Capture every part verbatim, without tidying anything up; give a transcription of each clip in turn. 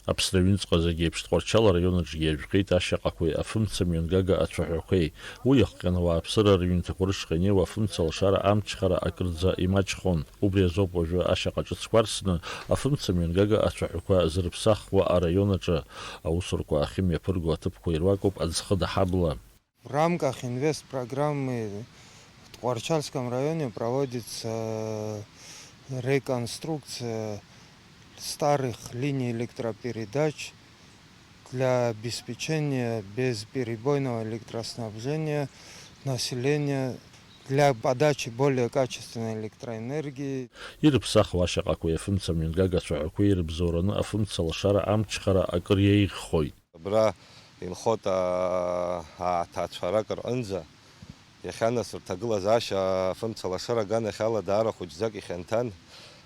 Аԥсны аҩныҵҟа зегь еиԥш Тҟәарчал араион аҿгьы иажәхеит ашьаҟақәеи афымца мҩангага ацәаҳәақәеи. Уи иахҟьан ауааԥсыра рыҩнҭақәа рышҟа инеиуа афымца лашара амчхара акырӡа имаҷхон. Убри азоуп уажәы ашьаҟа ҿыцқәа арсны афымца мҩангага ацәаҳәақәа зырԥсахуа араион аҿы. Аусурақәа ахьымҩаԥырго аҭыԥқәа ируакуп Аӡхыда ҳабла. В рамках инвестпрограммы в Тхуарчальском районе проводится реконструкция старых линий электропередач для обеспечения безперебойного электроснабжения населения, для подачи более качественной электроэнергии. Ирыԥсахуа ашьаҟақәеи афымца мҩангага ацәаҳәақәеи ирыбзоураны афымца лашара амчхара акыр иеиӷьхоит. Абра инхоит, аа, аҭаацәарак рҟынӡа. Иахьа нас рҭагылазаашьа афымца лашара аганахьала даара хәыҷӡак ихьанҭан,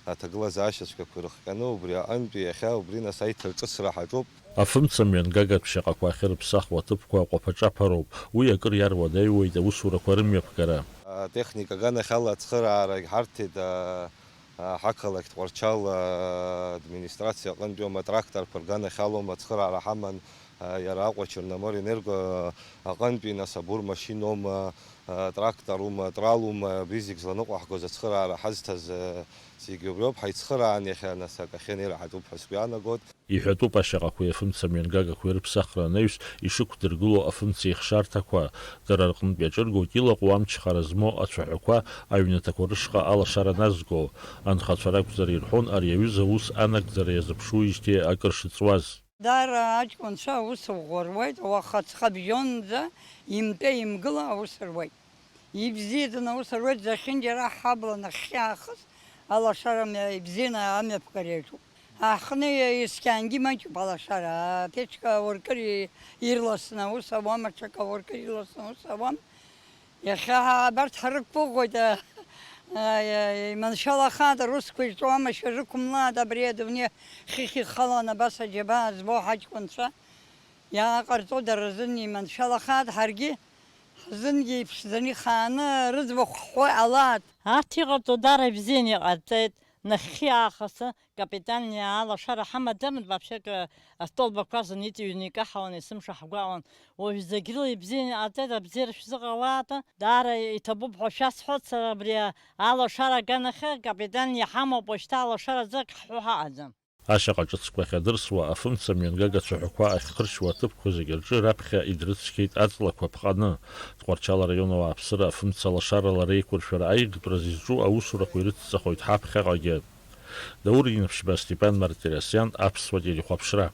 аҭагылазаашьа цәгьақәа ирыхҟьаны, убри аҟынтәи иахьа убри нас аиҭарҿыцра ҳаҿуп. Афымца мҩангагатә шьаҟақәа ахьырыԥсахуа аҭыԥқәа аҟәаԥаҿаԥароуп, уи акыр иаруадаҩуеит аусурақәа рымҩаԥгара. Атехника аганахьала ацхыраарагь ҳарҭеит, аа, Ҳақалақь Тҟәарчал администрациа аҟынтәиоума, атракторқәа рганахьалоума ацхыраара ҳаман, иара Аҟәа Черноморенерго аҟынтәи, нас, абур машьыноума, тракторума, тралума, абри зегь зланыҟәаҳгоз ацхыраара ҳазҭаз зегь убриоуп, ҳаицхыраан иахьа, нас, акы ахьынеира ҳаҿуп ҳәа сгәы иаанагоит. Иҳәатәуп ашьаҟақәеи афымца мҩангагақәеи рыԥсахра анаҩс ишықәдыргыло афымца ихшарҭақәа, дара рҟынтә иаҿыргоит илаҟәу амчхара змоу ацәаҳәақәа аҩнаҭақәа рышҟа алашара назго. Анхацәа ракәзар ирҳәон ари аҩыза аус анагӡара иазыԥшуижьҭеи акыр шыҵуаз. Даара аҷкәынцәа аус ӷәӷәа руеит, уаха ҵхабжьонӡа имтәа-имгыла аус руеит. Ибзиаӡаны аус руеит, зехьынџьара ҳабла нахьхьи аахыс алашара мҩа-, ибзианы амҩаԥгара иаҿуп. Аҳҟны есқьаангьы имаҷуп алашара, аԥечка ауркыр и-, ирласны аус ауам, аҽак ауркыр ирласны аус ауам. Иахьа абарҭ ҳрықәгәыӷуеит, а, а, а, иманшәалахааит, русқәа ирҵәуамашәа рықәымлааит, абри адунеи хыхь ихалан абас аџьабаа збо ҳаҷкәынцәа. Иааҟарҵо дара рзын иманшәалахааит, ҳаргьы ҳзынгьы иԥшӡаны ихааны рыӡбахә ҳҳәо иҟалааит. Арҭ иҟарҵо даара ибзианы иҟарҵеит, нахьхьи аахыс капитальный алашара ҳамаӡамызт, вообще-то астолбақәа рзын иҵыҩны икаҳауан, есымша ҳгәаҟуан. Уажә зегь рыла ибзианы иҟарҵеит, абзиара шәзыҟалааит, даара иҭабуп ҳәа шәасҳәоит, сара абри алашара аганахьы капитальный иҳамоуп, уажәшьҭа алашара аӡәк ҳҳәо ҳаҟаӡам. Ашьаҟа ҿыцқәа ахьадырсуа, афымца мҩангага ацәаҳәақәа ахьхырчуа аҭыԥқәа зегьы рҿы раԥхьа идрыцқьеит аҵлақәа ԥҟаны. Тҟәарчал араион ауааԥсыра афымца лашарала реиқәыршәара аиӷьтәразы изҿу аусурақәа ирыцҵахоит ҳаԥхьаҟагьы. Даур Инаԥшьба, Степан Мартиросиан, Аԥсуа телехәаԥшра.